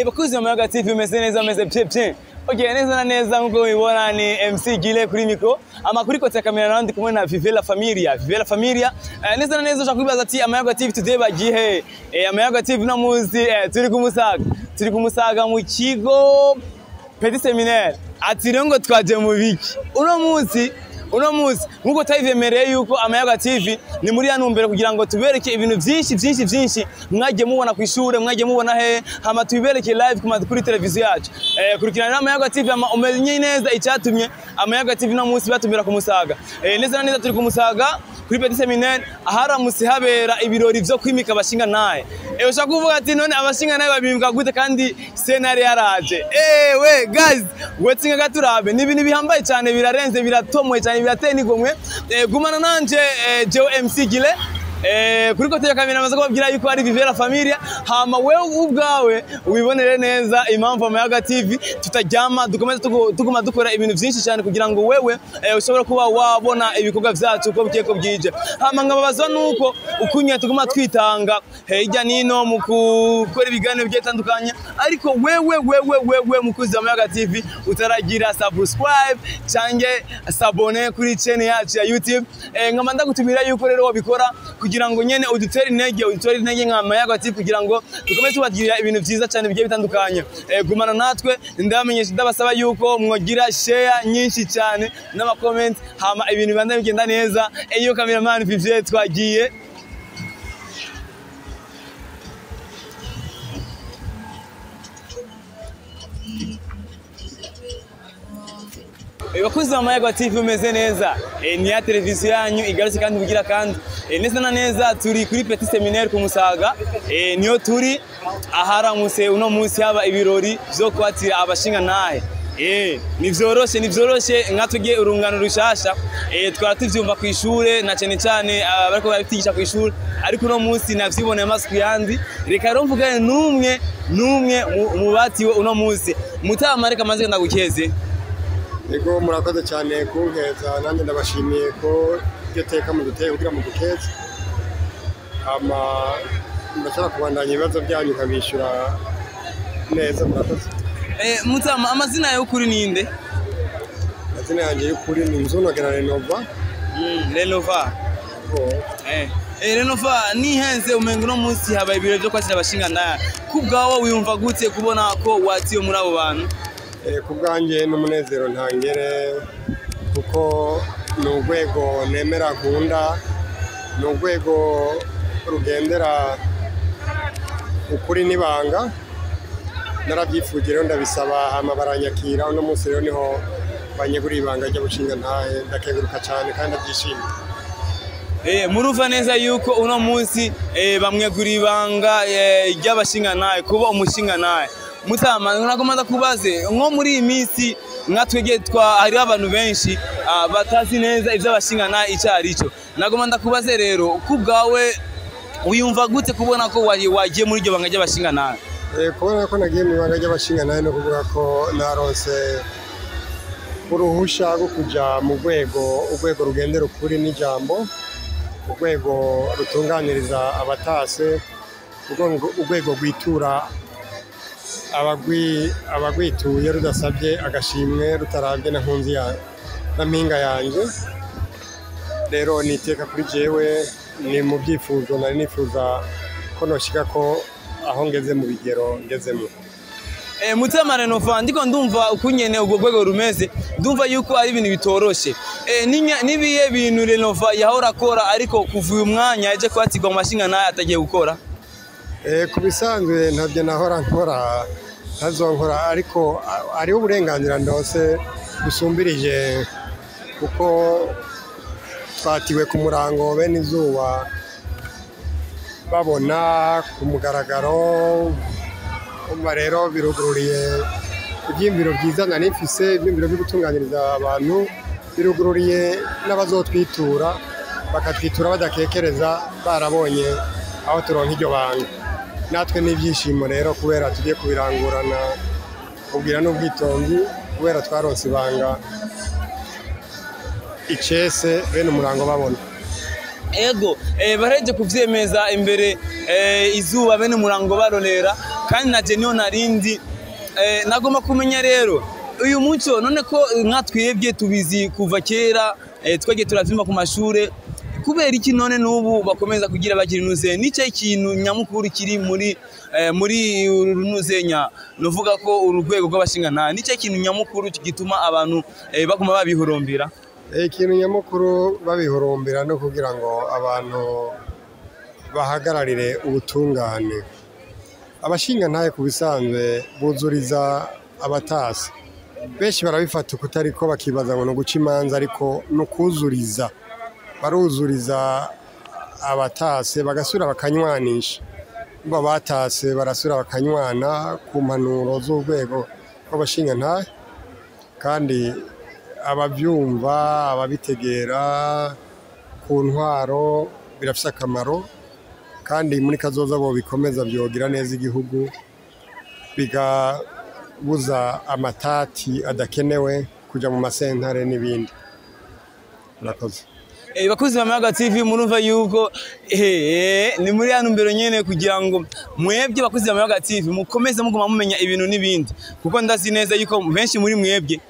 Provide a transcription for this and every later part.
Bakuzi wa Mayaga TV, meze neza, meze bien bien. Okay, neza na neza nkuko mubibona ni MC Gile kuri micro. Amakuru kote ya kamera nandi kumwe na Vivela Familia. Vivela Familia. Neza na neza ushaka kwibaza ati Amayaga TV today bagiye. Amayaga TV no muzi turi kumusaga. Turi kumusaga mu kigo Petit Seminaire. Ati rero ngo twaje mu biki. Uno munsi nkuko tabivemereye yuko Amayaga TV ni muri yanumbere kugira ngo tubereke ibintu byinshi byinshi byinshi mwagiye mubona ku ishure, mwagiye mubona he, hama tubereke live kuri televiziyo yacu. Kurikirana Amayaga TV ama umenye neza icyatumye Amayaga TV no munsi batumira ku Musaga. Neza na neza turi ku Musaga kuri Petit Seminaire aharamutse habera ibirori vyo kwimika abashinga naye. Ushaka kuvuga ati none abashinga naye babimika gute kandi senari yaraje. We guys, wetsinga gaturabe ni ibintu bihambaye cyane, birarenze, biratomoye cyane, birateye nigomwe. Gumana nanje Joe MC Gile. Kuri kote ya kamera maze kubabwira yuko ari Vivera Familia, hama wewe ubwawe wibonere neza impamvu Amayaga TV tutaryama, dukomeza tuguma dukora ibintu byinshi cyane kugira ngo wewe ushobora kuba wabona ibikorwa vyacu uko bigiye ko bwije. Hama nkababazwa nuko ukunye tuguma twitanga hirya nino mu gukora ibiganiro bigiye bitandukanye, ariko wewe wewe wewe mukuzi wa Amayaga TV utaragira subscribe canke s'abonner kuri channel yacu ya YouTube, nkaba ndagutumira yuko rero wabikora kugira ngo nyene udutere intege nka Amayaga TV kugira ngo dukomeze tubagirira ibintu vyiza cyane bigiye bitandukanye. Gumana natwe, ndabamenyesha ndabasaba yuko mwogira share nyinshi cyane n'ama comment, hama ibintu bibanda bigenda neza. Iyo cameraman Vivie twagiye. Bakuzi ba Amayaga TV umeze neza, ni ya televiziyo yanyu igarutse kandi bugira kandi neza na neza turi kuri Petit Seminaire ku Musaga. Niyo turi aharamutse uno munsi haba ibirori vyo kwatira abashinga nahe. Ni vyoroshe nka tugiye urungano rushasha, twara tuvyumva ku ishure na cyane cyane bariko barabitigisha ku ishure, ariko uno munsi navyiboneye amaso yandi. Reka rero mvugane n'umwe mu batiwe uno munsi. Mutama, reka maze ndagukeze. Ego, murakoze cyane kunkeza, nanjye ndabashimiye ko iryo teka muduteye kugira mudukeze. Hama ndashaka kubandanya ibibazo byanyu nkabishyura neza, murakoze. Mutama, amazina yawe kuri ninde? Amazina yanjye y'ukuri ni Nzunogera Renova. Renova. Renova, nihenze umengo uno munsi habaye ibirori vyo kwakira abashinga naye. Kubwawe wiyumva gute kubona ko watiwe muri abo bantu? Ku bwanjye n'umunezero ntangere, kuko ni urwego nemera nkunda, ni urwego rugendera ukuri n'ibanga. Narabyifuje rero ndabisaba, hama baranyakira. Uno munsi rero niho banyeguriye ibanga ry'abashinga ntahe, ndakenguruka cyane kandi ndabyishimiye. Murumva neza yuko uno munsi bamweguriye ibanga ry'abashinga ntahe, kuba umushinga ntahe. Mutama, nagomba ndakubaze nko muri iyi minsi nka twege hariho abantu benshi batazi neza ivy'abashinga naye icyo ari cyo. Nagomba ndakubaze rero kubwawe wiyumva gute kubona ko wagiye muri iryo banga ry'abashinga naye? Kubona ko nagiye mu ibanga ry'abashinga naye no kuvuga ko naronse uruhusha rwo kuja mu rwego rugendera ukuri n'ijambo, urwego rutunganiriza abatase, urwego rwitura abagwituye rudasabye agashimwe, rutarabye na nkunzi ya na mpinga yanje. Rero niteka kuri jewe, ni mu byifuzo nari nifuza ko noshika ko aho ngeze mu bigero ngezemo. Mutama Renova, ndiko ndumva ukunyene ubwo rwego rumeze, ndumva yuko ari ibintu bitoroshe. Nibiye bintu Renova yahora akora ariko kuva uyu mwanya yaje kwatirwa mu mashinga naye atagiye gukora? Ku bisanzwe ntabyo nahora nkora, ntazonkora, ariko hariho uburenganzira ndose busumbirije, kuko twatiwe ku murango bene izuba babona ku mugaragaro. Umva rero birugururiye ibyiyumviro byiza nari mfise, ibyiyumviro byo gutunganiriza abantu, birugururiye n'abazotwitura bakatwitura badakekereza, barabonye aho turonka iryo banga. Natwe n'ibyishimo rero kubera tugiye kubirangurana ubwira n'ubwitonzi, kubera twaronse ibanga icese bene umurango babona. Ego, bareje kuvyemeza imbere izuba bene umurango barorera. Kandi na je niyo narindi nagomba kumenya rero uyu muco none ko nka twebwe tubizi kuva kera, twagiye turavyumva ku mashure, kubera iki none n'ubu bakomeza kugira bagira inuze? Nice ikintu nyamukuru kiri muri muri uru runuzenya, nuvuga ko uru rwego rw'abashingantahe, nice ikintu nyamukuru gituma abantu baguma babihurumbira? Ikintu nyamukuru babihurumbira no kugira ngo abantu bahagararire ubutungane. Abashingantahe ku bisanzwe buzuriza abatasi. Benshi barabifata ukutariko, bakibaza ngo ni uguca imanza, ariko ni ukuzuriza. Baruzuriza abatase bagasubira bakanywanisha. Ngo abatase barasubira bakanywana ku mpanuro z'urwego rw'abashingantahe, kandi abavyumva, ababitegera ku ntwaro birafise akamaro, kandi muri kazoza bo bikomeza vyogira neza igihugu, bigabuza amatati adakenewe kuja mu masentare n'ibindi. Murakoze. Bakuzi ba Mayaga TV, murumva yuko ni muri ya ntumbero nyene kugira ngo mwebwe bakuzi ba Mayaga TV mukomeze muguma mumenya ibintu n'ibindi, kuko ndazi neza yuko benshi muri mwebwe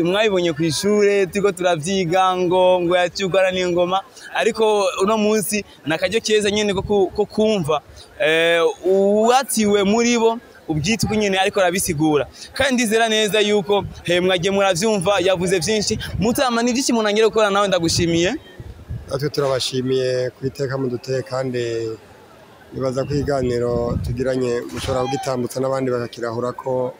mwabibonye ku ishure turiko turavyiga ngo yacyugara n'ingoma, ariko uno munsi nakaryo keza nyene ko kumva uwatiwe muri bo ubwitwa nyene ariko arabisigura. Kandi ndizera neza yuko mwagiye muravyumva, yavuze vyinshi. Mutama, ni vyinshi umuntu angere gukora, nawe ndagushimiye. Natwe turabashimiye ku iteka muduteye, kandi nibaza ko ikiganiro tugiranye mushobora kugitambutsa n'abandi bakakirahura ko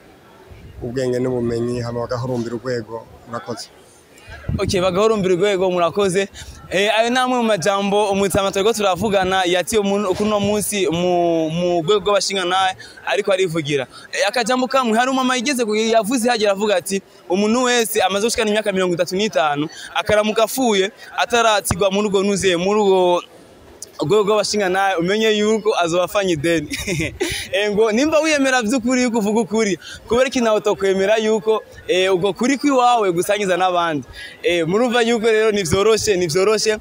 ubwenge n'ubumenyi, hama bagahurumbira urwego. Murakoze. Okay, bagahurumbira urwego, murakoze. Ayo ni amwe mu majambo umutama turiko turavugana yatiye kuno munsi mu rwego rw'abashingantahe ariko arivugira. Akajambo kamwe hari umama yigeze yavuze hagera avuga ati umuntu wese amaze gushikana imyaka 35 akaramuka apfuye ataratigwa muri urwo nuze muri urwo rwego rw'abashingantahe, umenye yuko azobafanya ideni. Ngo nimba wiyemera vy'ukuri yuko uvuga ukuri, kubera iki nawe utokwemera yuko ubwo kuri kwiwawe gusangiza n'abandi? Murumva yuko rero ni vyoroshe, ni vyoroshe,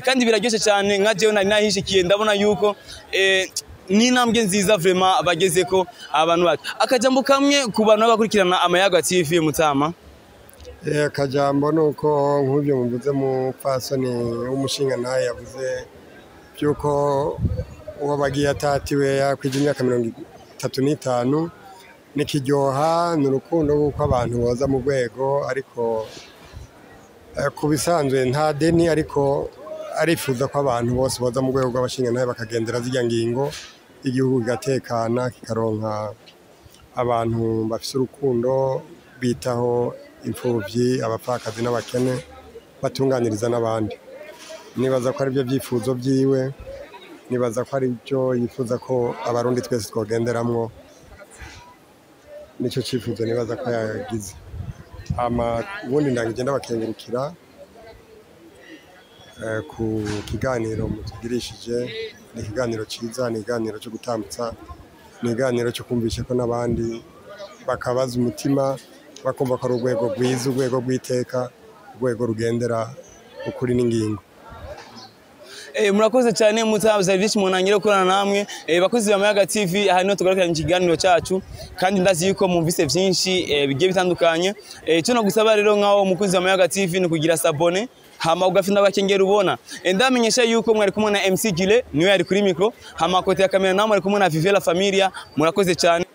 kandi biraryoshe cyane. Nka jewe nari nahishikiye, ndabona yuko ni intambwe nziza vraiment bagezeko abantu bacu. Akajambo kamwe ku bantu bakurikirana Amayaga TV, Mutama. Akajambo nuko nk'ubyo muvuze, mupfasoni w'umushingantahe yavuze by'uko uwo bagiye atatiwe yakwije imyaka 35, nikiryoha ni urukundo rw'uko abantu boza mu rwego, ariko ku bisanzwe nta deni, ariko arifuza ko abantu bose boza mu rwego rw'abashingantahe bakagendera zirya ngingo, igihugu kigatekana, kikaronka abantu bafise urukundo, bitaho imfuvyi, abapfakazi n'abakene, batunganiriza n'abandi. Nibaza ko aribyo byifuzo byiwe, nibaza ko aribyo yifuza ko abarundi twese twogenderamwo, nicyo cyifuzo nibaza ko yagize. Hama ubundi ndangije ndabakengurukira ku kiganiro mutugirishije. Ni ikiganiro cyiza, ni ikiganiro cyo gutambutsa, ni ikiganiro cyo kumvisha ko n'abandi bakabaza umutima, bakumva ko ari urwego rwiza, urwego rw'iteka, urwego rugendera ukuri n'ingingo. Murakoze cyane Mutama, service umuntu angire gukorana namwe. Bakozi ba Mayaga TV, aha niho tugarukira mu kiganiro cyacu, kandi ndazi yuko mwumvise vyinshi bigiye bitandukanye. Icyo nagusaba rero nkaho umukunzi wa Mayaga TV ni kugira s'abonner, hama ugafinda bakengera ubona. Ndamenyesha yuko mwari kumwe na MC Gile, niwe yari kuri micro, hama kote ya kamera namwe mwari kumwe na Vivela Familia. Murakoze cyane.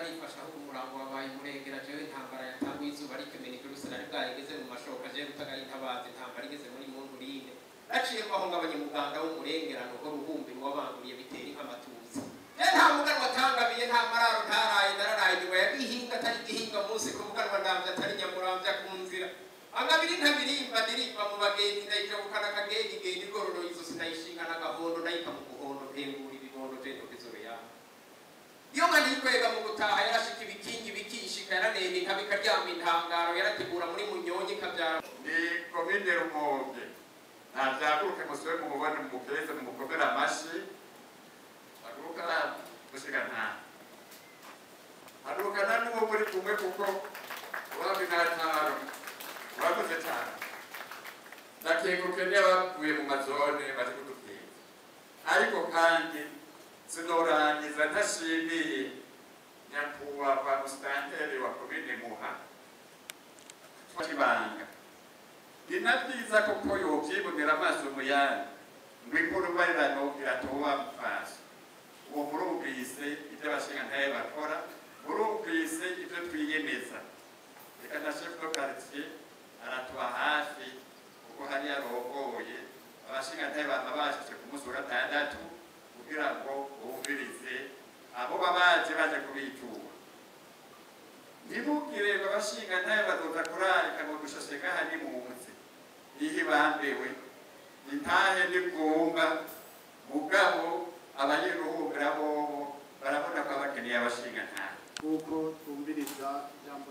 Arifasha aho umurango wabaye umurengera. Jewe intambara yatanguye izuba rikemena, iby'urusa nari bwayigeze mu mashoka. Jewe rutagara intabaza, intambara igeze muri mundurine, naciye kwahungabanya umuganda w'umurengerano ho ruhumbi wabanguriye bitera inka amatuza. Je nta muganwa atangabiye, nta mararo ntaraye, nararaye inyuma ya gihinga atari gihinga munsi ku muganwa ndamvya atari nyamuramvya ku nzira. Angabiri ntabirimba ndirimba mu bagenzi, ndayijabukana akagenge genda igororo izosi, ndayishinga n'agahondo, ndayika mu guhondo, mpembura ibibondo. Je ntokezoro yawe iyo nka ntikwega mu gutaha, yarashika ibikingi bikishika, yaranena inka bikaryama intangaro, yarategura muri munyonyi ikabyara. Ni komine Rumonge, ntabyaguruke musube mumubone, mumukeze, mumukomere amashyi. Haguruka mushiga nta harukana n'uwo muri kumwe kuko wabi n'atanu urakoze cyane. Ndakenguke n'abavuye mu mazone baje kudukeza, ariko kandi sinorangiza ntashimiye nyakubahwa musitanteri wa komine Muha. Ibanga ni na byiza koko yobyibonera amaso mu yandi ngo inkuru mbarirano iratoba mfasha. Uwo murumvise ibyo abashingantahe bakora, murumvise ibyo twiyemeza. Reka na chef de quartier aratuba hafi kuko hari yarongoye abashingantahe bama bashitse ku munsi wa gatandatu kugira ngo bumvirize abo babaje baje kubitura. Ntimugire ngo abashingantahe bazoza kurarika ngo dushashe ngaha nimunsi ihe bambewe intahe n'ibwumba, mugabo abanyeruhumbira bobo barabona ko abakeneye abashingantahe. Kuko twumviriza ijambo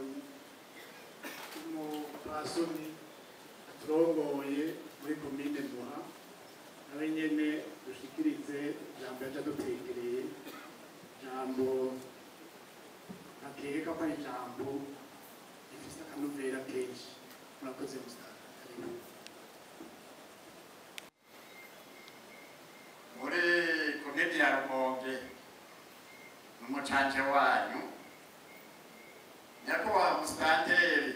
ry'umupfasoni aturongoye muri komine Muha, nawe nyene dushikirize ijambo yaje adutekereye, ijambo ntakeka ko ari ijambo rifise akanovera kenshi. Murakoze musaza. Karibu. Muri komine ya Rumonge n'umucanje wanyu nyakubahwa musitanteri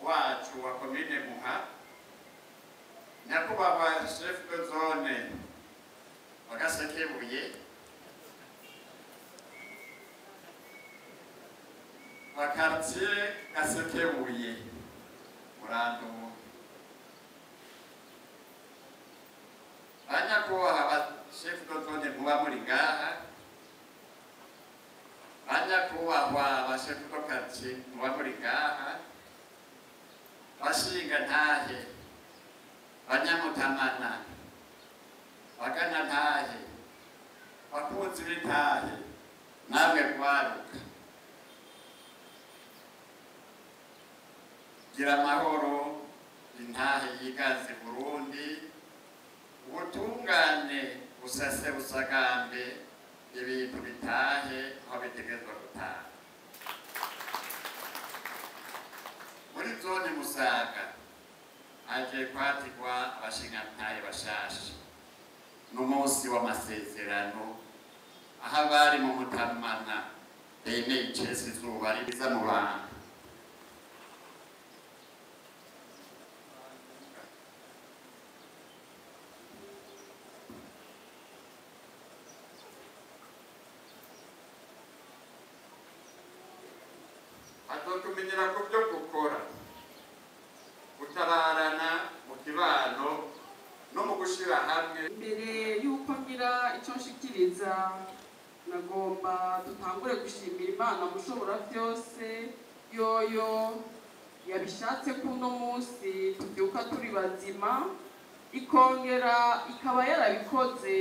wacu wa komine Muha, nyakubahwa chef de zone wa Gasekebuye, wa quartier Gasekebuye, Murandumu, banyakubahwa ba chef de zone muba muri ngaha, banyakubahwa ba chef de quartier muba muri ngaha, bashinga ntahe, banyamutamana, bagana ntahe, bakunzi b'intahe, namwe kwaruka, gira amahoro intahe yiganze Burundi, ubutungane busase busagambe, ibintu bitahe aho bitegerezwa gutaha. Muri zone Musaga haje kwatirwa abashingantahe bashasha n'umunsi w'amasezerano, aho abari mu Mutamana bemeye icesi izuba riza mu bantu. Azotumenyera ku byo gukora, gutabarana mu kibano no mu gushira hamwe. Mbere y'uko ngira icyo nshikiriza, nagomba dutangure gushimira Imana mushobora byose, yoyo yabishatse ko uno munsi tubyuka turi bazima, ikongera ikaba yarabikoze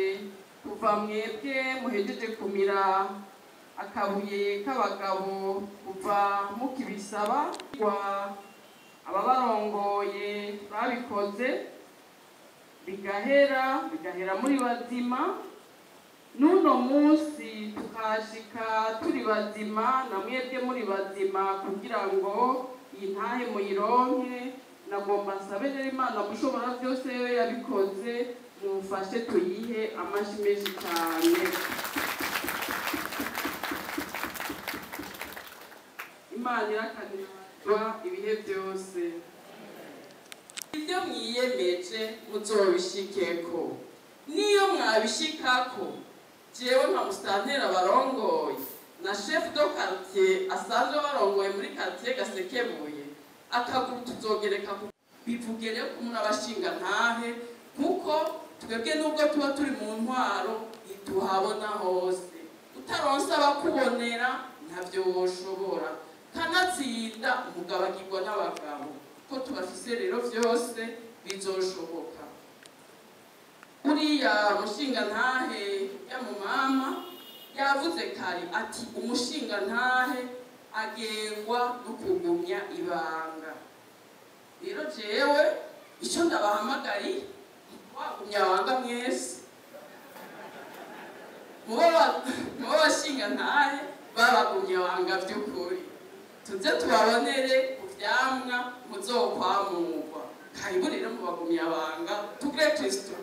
kuva mwebwe muhejeje kumira akabuye k'abagabo kuva mukibisaba ababarongoye babikoze bigahera bigahera muri bazima, n'uno munsi tukashika turi bazima na mwebwe muri bazima kugira ngo iyi ntahe muyironke. Nagomba nsabe rero Imana mushobora byose yo yabikoze, mumfashe tuyihe amashi menshi cyane. Imana irakanirwa ibihe byose. Ibyo mwiyemeje muzobishikeko, niyo mwabishikako jewe nka musitanteri abarongoye Na chef de quartier asanzwe barongoye muri quartier Gasekebuye, akaguru tuzogereka bivuge rero ko muri abashinga ntahe, kuko twebwe nubwo tuba turi mu ntwaro ntituhabona hose. Utaronse abakubonera ntavyo woshobora. Kanatsinda umugabo agirwa n'abagabo, ko tubafise rero vyose bizoshoboka. Uriya mushinga ntahe ya mumama yavuze kare ati umushinga ntahe agengwa no kugumya ibanga. Rero jewe icyo ndabahamagariye, wagumya abanga mwese mubo bashinga ntahe babagumya abanga by'ukuri, tuze tubabonere ku vyamwa muzokwamurwa. Karibu rero mubagumya abanga tugire Kristo.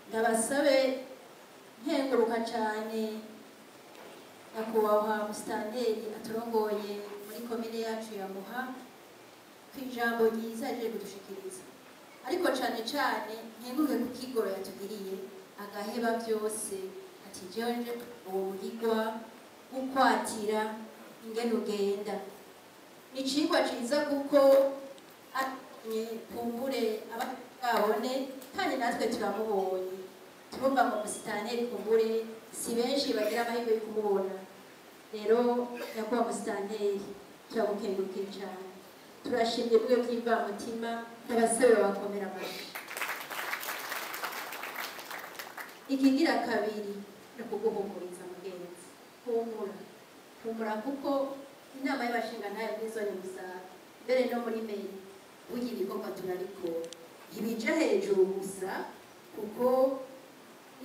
Ndabasabe nkenguruka cyane nyakubahwa musitanteri aturongoye muri komine yacu ya Muha ku ijambo ryiza rije kudushikiriza, ariko cyane cyane nkenguruke ku kigoro yatugiriye agaheba byose ati jewe uwo mugigwa ukwatira ingene ugenda. Ni icigwa ciza kuko kumbure ababone kandi natwe turamubonye, turumva ngo musitanteri kumbure si benshi bagira amahirwe yo kumubona. Rero nyakubahwa musitanteri turagukengurukiye cyane, turashimye bwe by'imvamutima, ndabasabe bakomera amashyi. Ikigira kabiri ni ukuguhumuriza mugenzi, humura humura, kuko inama y'abashingantahe muri zone Musaga mbere no muri meri burya ibikorwa turabikora, ntibija hejuru gusa, kuko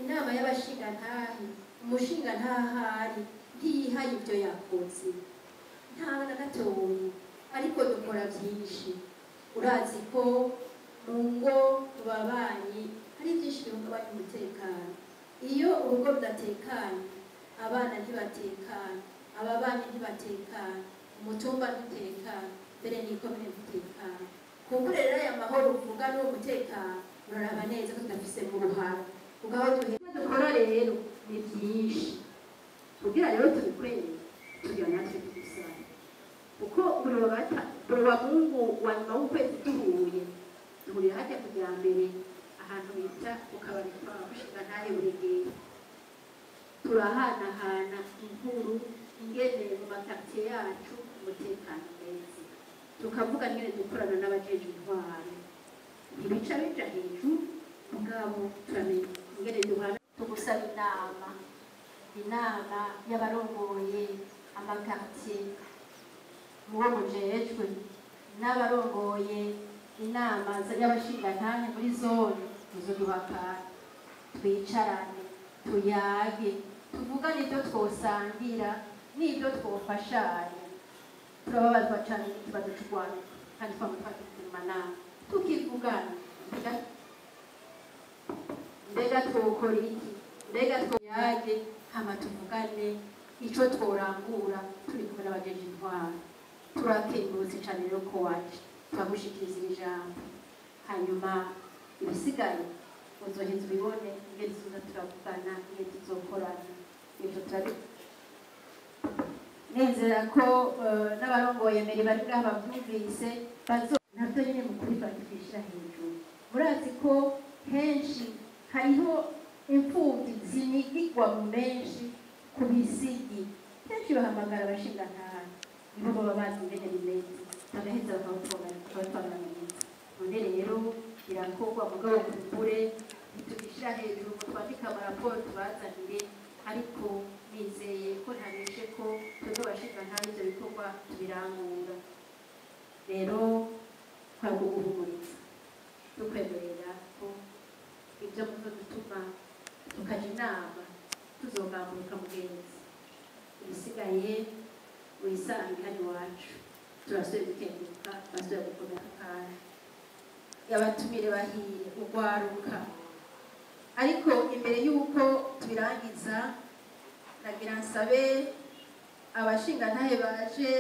inama y'abashingantahe umushingantahe ntiyihaye ibyo yakoze nta na gatoya, ariko dukora byinshi. Urazi ko mu ngo mu babanyi hari byinshi bihungabanya umutekano. Iyo urugo rudatekanye abana ntibatekana, ababanyi ntibatekana, umutumba ntutekana, mbere n'ikomine ntutekana. Kuko rero aya mahoro uvuga n'uwo mutekano uraraba neza ko tudafise mu ruhara. Kuko aho dukora rero ni byinshi, kugira rero tubikwereke tugira natwe tugusaba, kuko buri wa Buri wa Mungu wa nyuma w'ukwezi duhuye, duhurira hajya kujya mbere ahantu bita ku kabari kwa Mushingantahe Buregera. Turahanahana inkuru ingene mu makartier yacu umutekano meza, tukavuga nyine dukorana n'abajejwe intwaro, ntibica bija hejuru mugabo turamenya ingene duhana. Tugusaba inama y'abarongoye amakartier muwo mujejwe n'abarongoye inama y'abashingantahe muri zone, muzoduhakana twicarane tuyage tuvugane ibyo twosangira n'ibyo twofashanya. Turababazwa cyane n'ikibazo cy'urwaruka kandi twama twagize mu manama tukivugana, mbega twokora iki, mbega twoyage hama tuvugane ico tworangura turi kumwe n'abajeje intwaro. Turakengurutse cyane rero ko waje, turagushikiriza iri jambo, hanyuma ibisigaye uzoheza ubibone ingene tuzoza turavugana, ingene tuzokorana. Ibyo turabi nizera ko n'abarongoye mbere bari ngaha bavyumvise bazo navyo nyene mu kubifata hejuru. Murazi ko henshi hariho imfuvyi zinigirwa mu menshi ku bisigi, kenshi bahamagara abashingantahe nibo baba bazi ingene bimeze, bagaheza bakabatwara neza. None rero birakorwa mugabo kumbure ntitubishira hejuru ngo twandike amaraporo tubazanire, ariko nizeye ko ntabeshe ko twebwe abashingantahe ivyo bikorwa tubirangura. Rero twaguguhumuriza tukwemerera ko ibyo muzodutuma tukaja inama tuzogamburuka mugenzi, ibisigaye wisange hano iwacu. Turasubiye gukenguruka, turasubiye gukomera akanya abatumire bahiye urwaruka. Ariko imbere y'uko tubirangiza nagira nsabe abashingantahe baje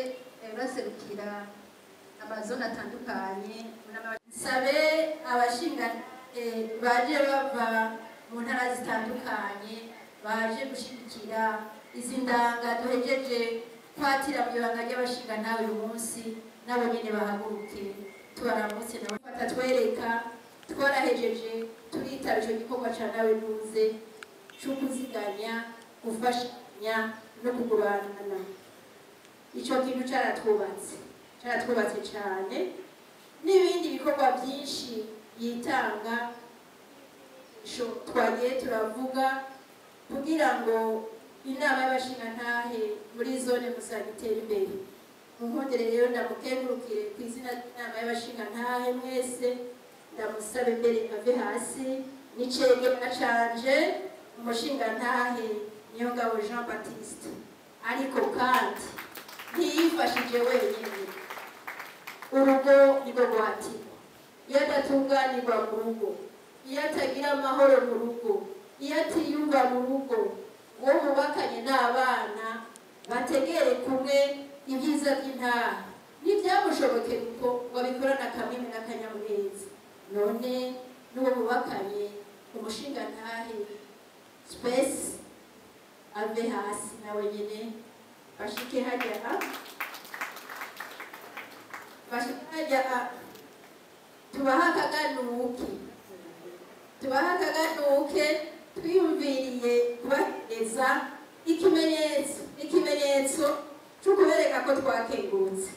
baserukira amazone atandukanye, nsabe abashinga baje bava mu ntara zitandukanye baje gushigikira izi ndanga duhejeje kwatira mu ibanga ry'abashingantahe uyu munsi, nabo nyene bahaguruke tubaramutse nabo batatwereka twarahejeje turitaba ico gikorwa ca nawe nuze co kuziganya, gufashanya no kuguranana. Ico kintu caratwubatse cane, n'ibindi bikorwa byinshi yitanga twagiye turavuga kugira ngo inama y'abashingantahe muri zone Musaga itere imbere. Munkundire rero ndamukengurukire ku izina ry'inama y'abashingantahe mwese, ndamusabe mbere ave hasi n'icegera canje umushingantahe Niyongabo Jean Baptiste. Ariko kandi ntiyifashije wenyine, urugo nirwo rwatirwa. Iyo adatunganirwa mu rugo, iyo atagira amahoro mu rugo, iyo atiyumva mu rugo, uwo mubakanye n'abana bategere kumwe ibyiza by'intaha ntibyamushobokera uko ngo abikorane akamwemwe n'akanyamuneza. None n'uwo mubakanye umushingantahe Space ave hasi nawe nyene bashike hajya bashike hajya, tubaha akaganuke twiyumviriye kubahereza ikimenyetso cyo kubereka ko twakengurutse.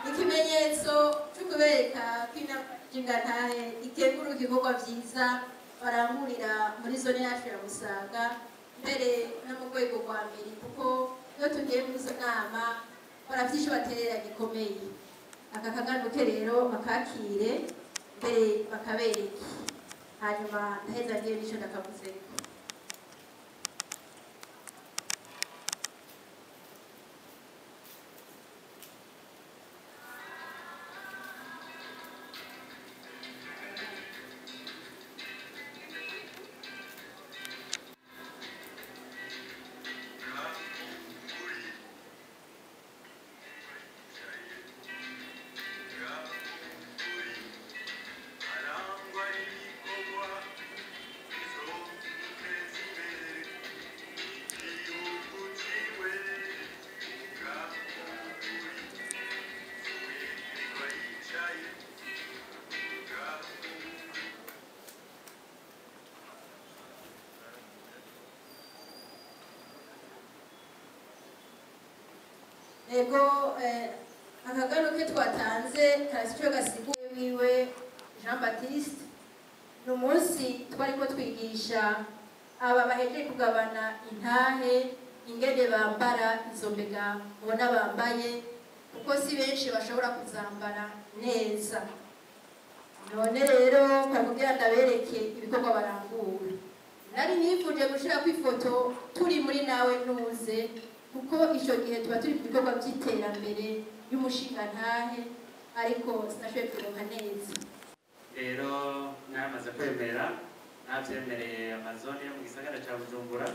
Ikimenyetso cyo kubereka ko inama y'abashingantahe ikengura ibikorwa byiza barangurira muri zone yacu ya Musaga, mbere no mu rwego rwa mbere, kuko iyo tugiye muri izo nama baravyishe baterera gikomeye. Aka kaganuke rero bakakire mbere bakabereke, hanyuma ndaheza ngiye nico ndakavuzeko. Ego akaganuke twatanze karasico gasiguye wiwe Jean Baptiste. Ni umunsi twariko twigisha aba bahejeje kugabana intahe ingene bambara izo mbega ubona bambaye, kuko si benshi bashobora kuzambara neza. None rero kugira ndabereke ibikorwa barangura, nari nifuje gushira ku ifoto turi muri nawe nuze, kuko ico gihe tuba turi ku bikorwa by'iterambere y'umushinga ntahe, ariko sinashoboye kuronka neza. Rero naramaze kwemera, navyemereye amazone yo mu gisagara ca Bujumbura,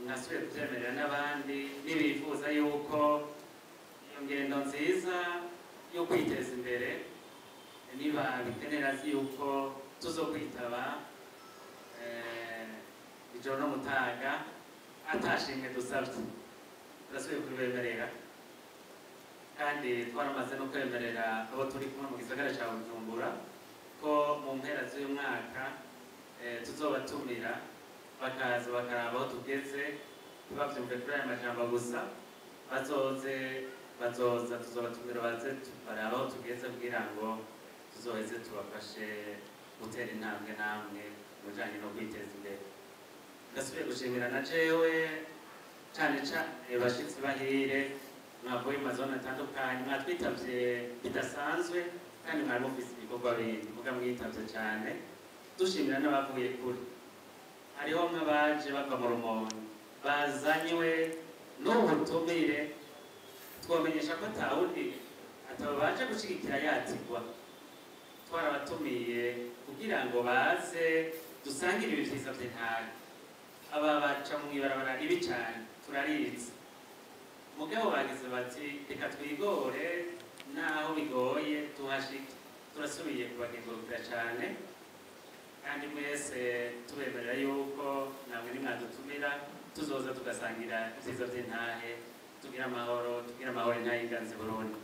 nasubiye kuvyemerera n'abandi nibifuza yuko iyo ngendo nziza yo kwiteza imbere niba bitenera yuko tuzokwitaba ijoro no mutaga atashimwe dusavye. Turasubiye kubibemerera kandi twaramaze no kwemerera abo turi kumwe mu gisagara ca Bujumbura ko mu mpera z'uyu mwaka tuzobatumira bakaza bakaraba aho tugeze, ntibavyumve kuri aya majambo gusa, bazoze bazoza tuzobatumira baze baraba aho tugeze kugira ngo tuzoheze tubafashe gutera intambwe namwe mu bijanye no kwiteza imbere. Ndasubiye gushimira na jewe cane cane bashitsi bahire mwavuye mu mazone atandukanye, mwatwitavye bidasanzwe kandi mwari mufise ibikorwa bindi muga mwitavye cane. Dushimira n'abavuye kure, hariho nk'abaje bava mu Rumonge bazanywe n'ubutumire, twamenyesha ko atawundi atabaje gushigikira yatigwa, twarabatumiye kugira ngo baze dusangire ibi vyiza vy'intara. Aba baca mw'ibarabara ribi cane turarizi, mugabo bagize bati reka twigore naho bigoye tuhashike. Turasubiye kubagengurukira cane kandi mwese tubemerera yuko namwe nimwadutumira tuzoza tugasangira ivyiza vy'intahe, tugira amahoro, tugira amahoro intahe y'inganzi Burundi.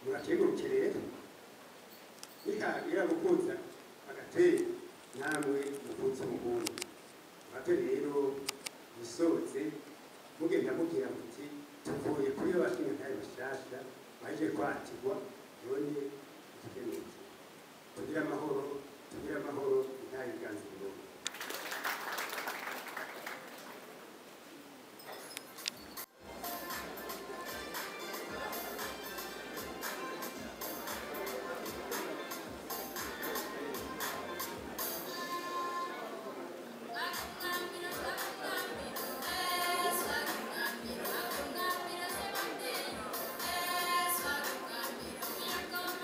Murakenguruke rero nihagira gukuza agateye namwe mukuze umuhungu bato rero musoze mugenda mubwira muti tuvuye kuri bashinga ntaye bashasha baje kwatirwa, none tukenguruke tugira amahoro, tugira amahoro ntaye ganze Burundi. Yes,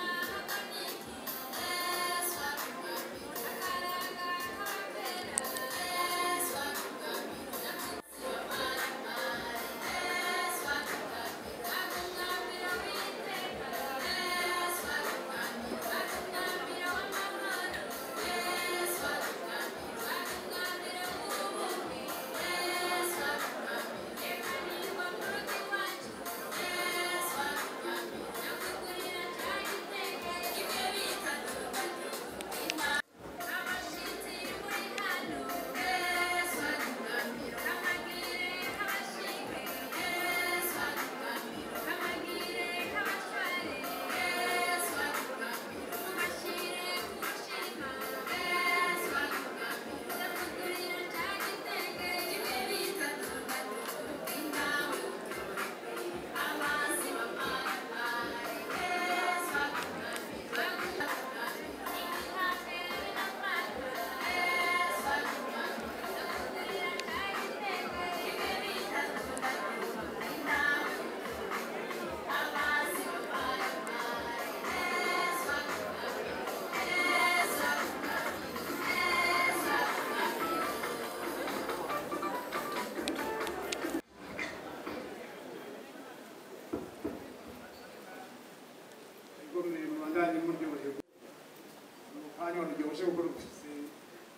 Ruryoshe kuko rufise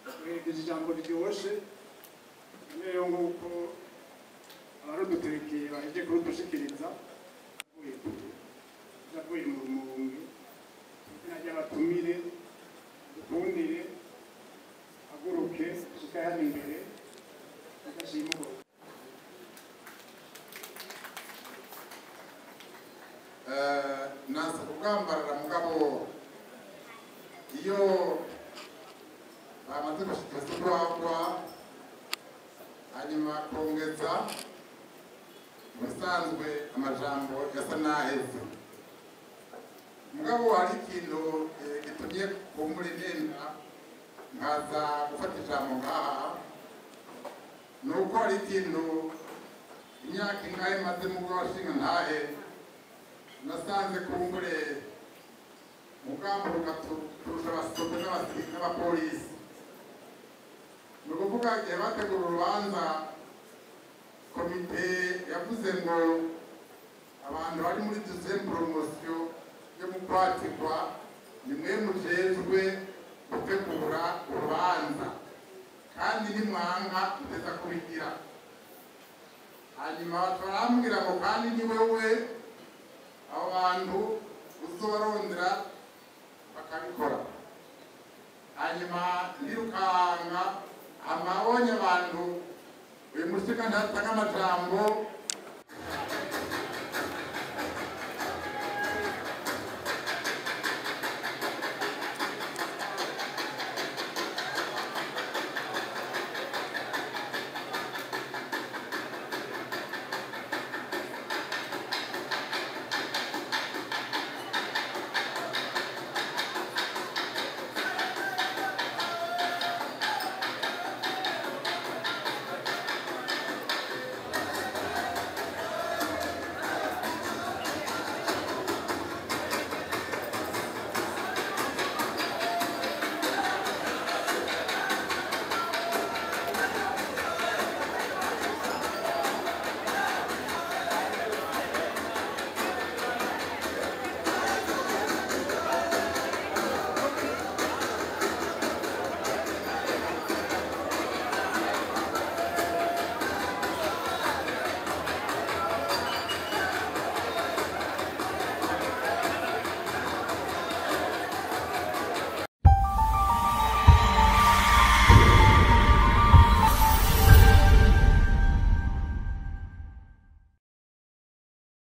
ruherekeje ijambo riryoshe. Rero nguko abaruduterekeye baheje kurudushikiriza, avuye kure, avuye mu Rumonge, izina ry'abatumire dukundire haguruke ashika hano imbere adashima ubwo. Naza kugambarara, mugabo iyo bamaze gushikiriza urwagwa hanyuma kongeza ubusanzwe amajambo yasa n'aheze, mugabo hari ikintu gitumye kumbura inenda nkaza gufata ijambo ngaha. Ni uko hari ikintu imyaka ingahe maze mu bw'abashinga ntahe nasanze kumbure mugamburuka kurusha abasope n'abapolisi. Ni ukuvuga igihe bategura urubanza, komite yavuze ngo abantu bari muri deuxième promotion yo mu kwatikwa ni mwe mujejwe gutegura urubanza, kandi nimwanga muteza kubigira. Hanyuma barambwira ngo kandi ni wewe abo bantu uzobarondera bakabikora. Hanyuma ndirukanga amabonye abantu uyu mushinga ntatanga amajambo.